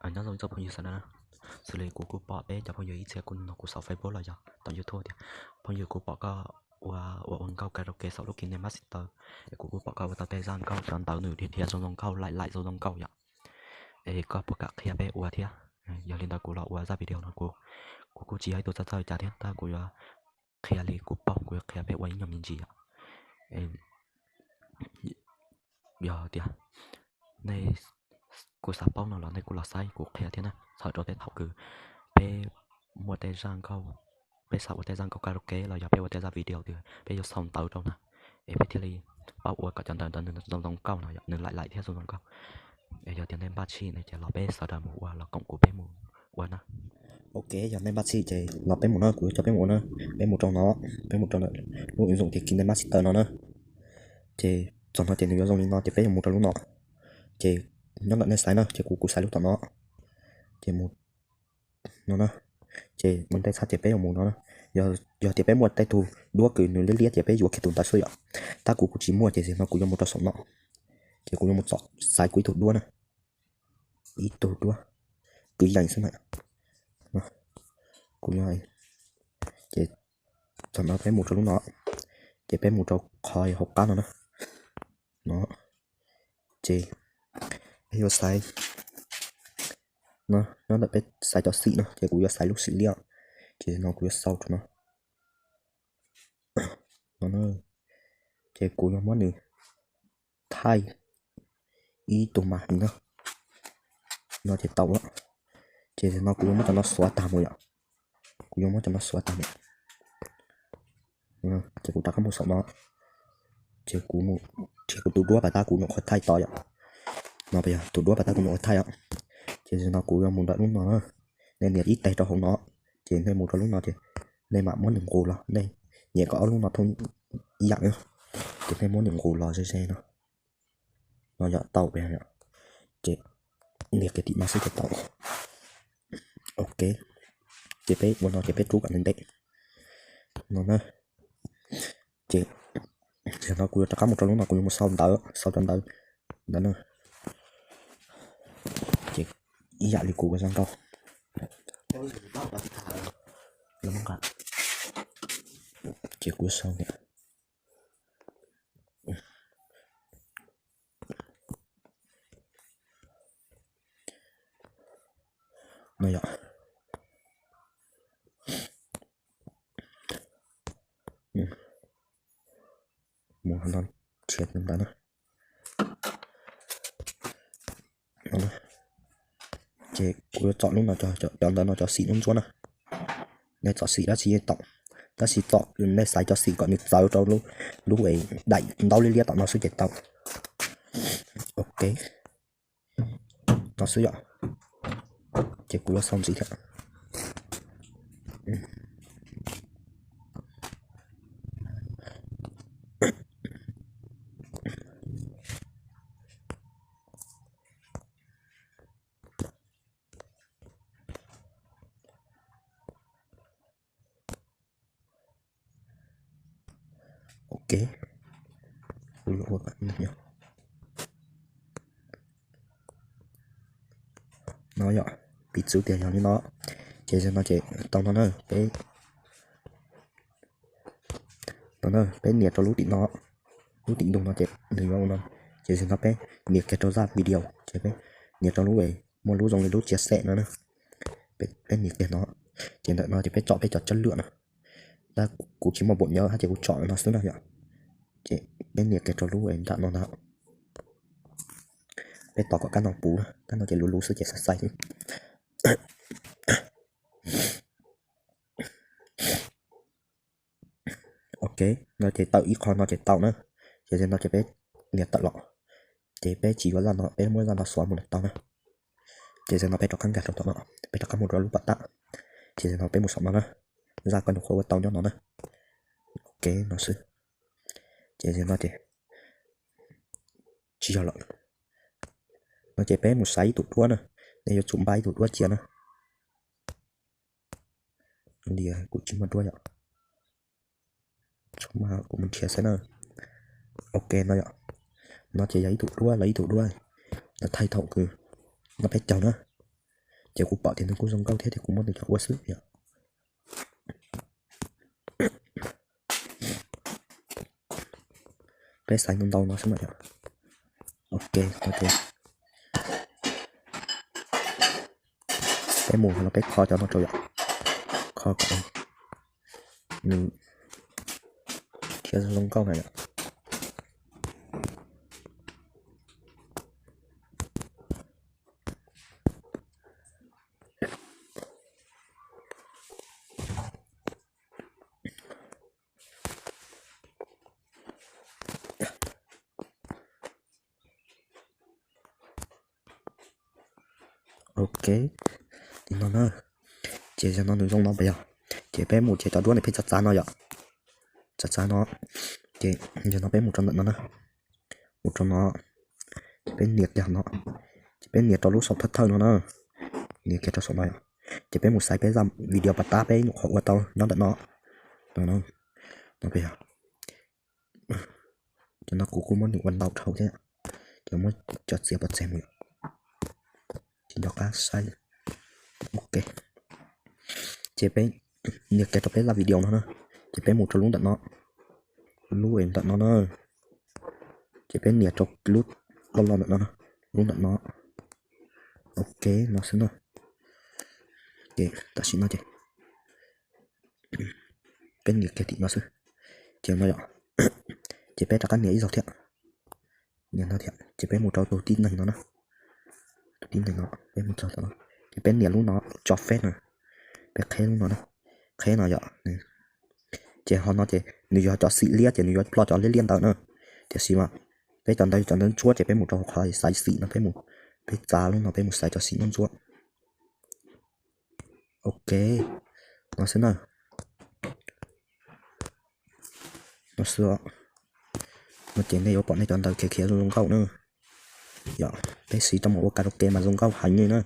Nyob zoo ib tsoom phooj ywg sawv daws na, xws li kuv kuj pom peb cov phooj ywg ib txhia kuj nug kuv saum Facebook los yog tom YouTube tias, phooj ywg, kuv pom koj ua ua ua nkauj karaoke saum lub KineMaster, es kuv kuj pom koj ua tau tej zaj nkauj cov ntawv nws dhia dhia zoo zoo nkauj, laim laim zoo zoo nkauj yom. Es koj puas kam qhia peb ua thiab? Yog li ntawd kuv los ua zaj video no, kuv kuj tsis yog ib tug txawj txawj cas thiab, tab kuv yuav qhia li kuv paub, kuv yuav qhia peb ua ib nyuag me ntsis yom. Yog tias nej kuj xav paub no los nej kuj los saib kuv qhia thiab na, txhawm rau tej thaum kws peb muaj tej zaj nkauj, peb xav ua tej zaj nkauj karaoke los yog peb ua tej zaj video twg peb yuav xaus ntawv rau na, es peb thiaj li paub ua kom cov ntawv ntawd nws zoo zoo nkauj no yom, nws laim laim thiab zoo zoo nkauj. Es yog tias nej npaj txhij ne ces los peb sawv daws mus ua, los koom kuv peb mus ua na. Ok, yog nej npaj txhij ces los peb mus na, kuv yuav coj peb mus ua na. Peb mus rau no, peb mus rau lub ứng dụng tias KineMaster no na. Ces txog no ces nws yuav zoo li no ces peb yuav mus rau lub no. Ces nyob ntawm nej xaiv na, ces kuv kuv xaiv lub tom no. Ces mus no na. Ces mus ntej txhab ces peb yuav mus no na. Yog tias peb muaj tej tug duab kws nws liab liab ces peb yuav kiag tus ntawd xwb yom. Tab kuv kuv tsis muaj ces zaum no kuv yuav mus rau saum no. Ces kuv yuav mus xaiv kuv ib tug duab na. Ib tug duab kwv yees xwb na. Kuv yuav, ces txog no peb mus rau lub no, ces peb mus rau qhov hauv qab no na. No, ces peb yuav xaiv, no nyob ntawm peb xaiv cov xim no ces kuv yuav xaiv lub xim liab, ces no kuv yuav xaus rau no. No, ces kuv yuav muab nws thaij ib tug mas no, no ces tau lawm. Ces no kuv yuav muab cov no xuav tag mus yom. Kuv yuav muab cov no xuav tag mus. Ces kuv rov qab mus saum no, ces kuv mus nrhiav kuv tus duab pas tab kuv nyuam qhuav thaij tod yom. No yog tus duab pas tab kuv nyuam qhuav thaij os. Ces no kuv yuav mus ntawm lub no na. Nej nias ib teg rau hauv no, ces nej mus rau lub no ces nej mam muab nws nqus los, nej nias kom ob lub no thooj ib yam. Ces nej muab nws nqus los ze ze no. No yog tau, ces nias kiag tim no xwb ces tau. Ok, ces peb ua no ces peb rub kom ntev ntev no na. Ces no kuv yuav rov qab mus rau lub no, kuv yuav mus xaus ntawv, xaus cov ntawv ntawd na. Ces ib yam li kuv ua zoo nkauj. Ces kuv xaus tias no yom. Mus no, nrhiav tus ntawd na. Ces kuv yuav txom lub no, cov ntawd no cov xim ntsuab ntsuab na. Nej txom xim dab tsi tau, tab sis txom nej xaiv cov xim kom nws txawv rau lub daim ntaub liab liab tom no xwb ces tau. Ok, no xwb yom. Ces kuv yuav xaus ntxiv thiab. Ok, no yom, piv txwv tias yog li no, ces no ces tau no na, peb no na, peb nias rau lub tim no, lub tim ntug no ces nws yuav ua no, ces no peb nias kiag rau zaj video, ces peb nias rau lub muaj lub zoo li lub chia sẻ no na. Peb nias kiag no, ces ntawm no ces peb tsom peb cov chất lượng no. Tab kuv tsis muaj bộ nhớ hab ces kuv tsom no xwb na yom. Ces peb nias kiag rau lub nram no ntag. Peb tos kom kab no puv, kab no ces luv luv xwb ces xav xais xwb. Ok, no ces tawm ib qho no ces tau na. Ces no ces peb nias tawm los, ces peb tsis yuav zaj no, peb muab zaj no xuav mus los tau na. Ces no peb rov qab nkag rau tom no, peb rov qab mus rau lub pam tab. Ces no peb mus saum no na, zaj koj nyuam qhuav ua tau nyob no na. Ok, no xwb. Ces no ces tsis yog lawm. No ces peb mus xaiv ib tug duab na, nej yuav tsum npaj ib tug duab cia na. Li kuv tsis muaj duab yom. Kuv mus nrhiav xwb na. Ok no yom. No ces yog ib tug duab los ib tug duab. Thaij thaum kws no peb caug na. Ces kuv pom tias nws kuj zoo nkauj thiab ces kuv muab nws coj ua xwb yom. Peb xaiv ntau ntau no xwb mas yom. Ok, peb mus no peb kho cov no rau yom, kho kom nws thiaj zoo nkauj na yom. Ok, li no na. Ces yog no nws zoo no pas yog, ces peb mus ces cov duab nws pheej txav txav no yom, txav txav no. Ces yog no peb mus rau ntawm no na, mus rau no, ces peb nias kiag no, ces peb nias rau lub saum thawj thawj no na, nias kiag rau saum no yom. Ces peb mus xaiv peb zaj video pas tab peb nyuam qhuav ua tau nyob ntawm no. Cov no kuv kuj muab nws ua ntau dhau thiab, ces muab cov txiav pov tseg mus yom, ces nco qab saib. Ok, ces peb nias kiag rau peb zaj video no na, ces peb mus rau lub ntawm no, lub ntawm no na, ces peb nias rau lub loj loj ntawm no, lub ntawm no. Ok, no xwb na. Ces tam sim no ces peb nias kiag tim no xwb, ces no yom, ces peb rov qab nias ib zaug thiab, nias no thiab, ces peb mus rau tus tib neeg no na, tus tib neeg no peb mus txog tom no, ces peb nias lub no tso feb na, peb qheb lub no na, qheb no yom. Ces ho no ces nws yog cov xim liab ces nws yuav ploj cov liab liab ntawd na, tiam sis mas peb cov ntawd cov ntawd ntsuab ces peb mus rau qhov xaiv xim no, peb mus, peb txav lub no peb mus xaiv cov xim ntsuab ntsuab. Ok, no xwb na. No xwb, no ces nej yuav pom nej cov ntawd khiav khiav zoo nkauj na. Yog peb siv rau mus ua karaoke mas zoo nkauj heev li na.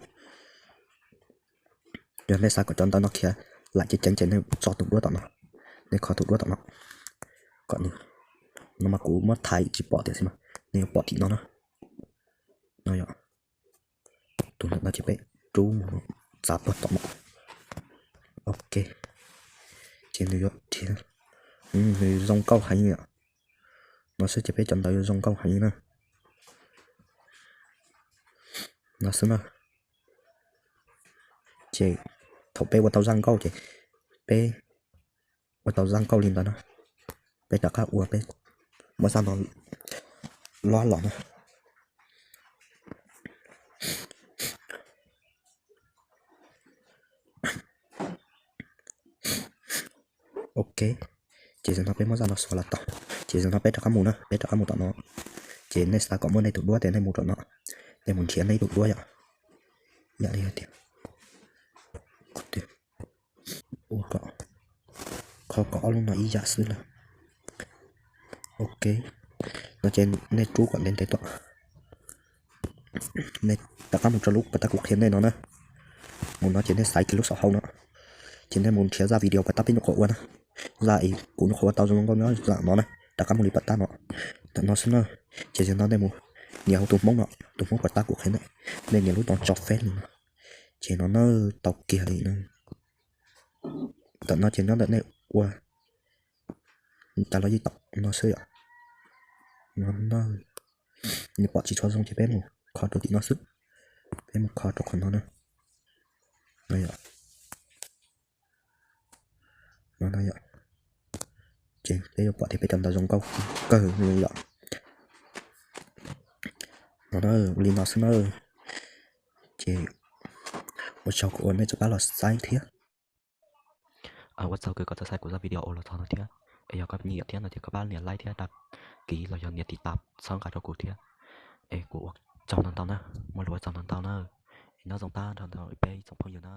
Yog nej xav kom cov ntawd no khiav lam ceev ceev ces nej tso tus duab tom no, nej kho tus duab tom no, kom nws, no mas kuv muab thaiv tsis pom tiam sis mas nej yuav pom tim no na. No yom, tus ntawm no ces peb rub mus txav puag tom no. Ok, ces nws yuav, nws zoo nkauj heev li yom. No xwb ces peb cov ntawd yuav zoo nkauj heev li na. No xwb na. Ces thaum peb ua tau zaj nkauj ces peb ua tau zaj nkauj li ntawd na, peb rov qab ua, peb muab zaj no lob los na. Ok, ces zaum no peb muab zaj no xuas los tau, ces zaum no peb rov qab mus na, peb rov qab mus tom no. Ces nej xav kom muaj nej tus duab ces nej mus tom no, nej mus nrhiav nej tus duab yom. Yam li hais tias ua kom, kho kom ob lub no ib yam xwb na. Ok, no ces nej rub kom ntev ntev tom, nej rov qab mus rau lub pas tab kuv qhia nej no na. Mus no ces nej xaiv kiag lub saum hauv no, ces nej mus nrhiav zaj video pas tab peb nyuam qhuav ua na, zaj kuv nyuam qhuav ua tau zoo nkauj nyob zaj no na, rov qab mus li pas tab no, tam no xwb na. Ces yog no nej mus nias hauv tus Hmoob no, tus Hmoob pas tab kuv qhia nej, nej nias lub no tso feb li no, ces no na, tau kiag li na. Tam no ces nyob ntawm nej ua tas los yeej tom no xwb yom. No na, nws pom tsis tshua zoo ces peb mus kho rau tim no xwb, peb mus kho rau qhov no na. No yom, no na yom, ces peb yuav pom tias peb cov ntawd zoo nkauj kawg li yom. No na, li no xwb na. Ces ua tsaug uas nej rov qab los saib thiab. Ua tsaug kawg koj txawm saib kuv zaj video uas los txog no thiab. Es yog koj nyiam thiab no ces koj pab nias like thiab đăng ký los yog nias tiv tas txhawb nqa rau kuv thiab. Es kuv ua tsaug ntau ntau na, muaj lus ua tsaug ntau ntau na. Es nyob zoo tag nrho ntawm peb tsoom phooj ywg na.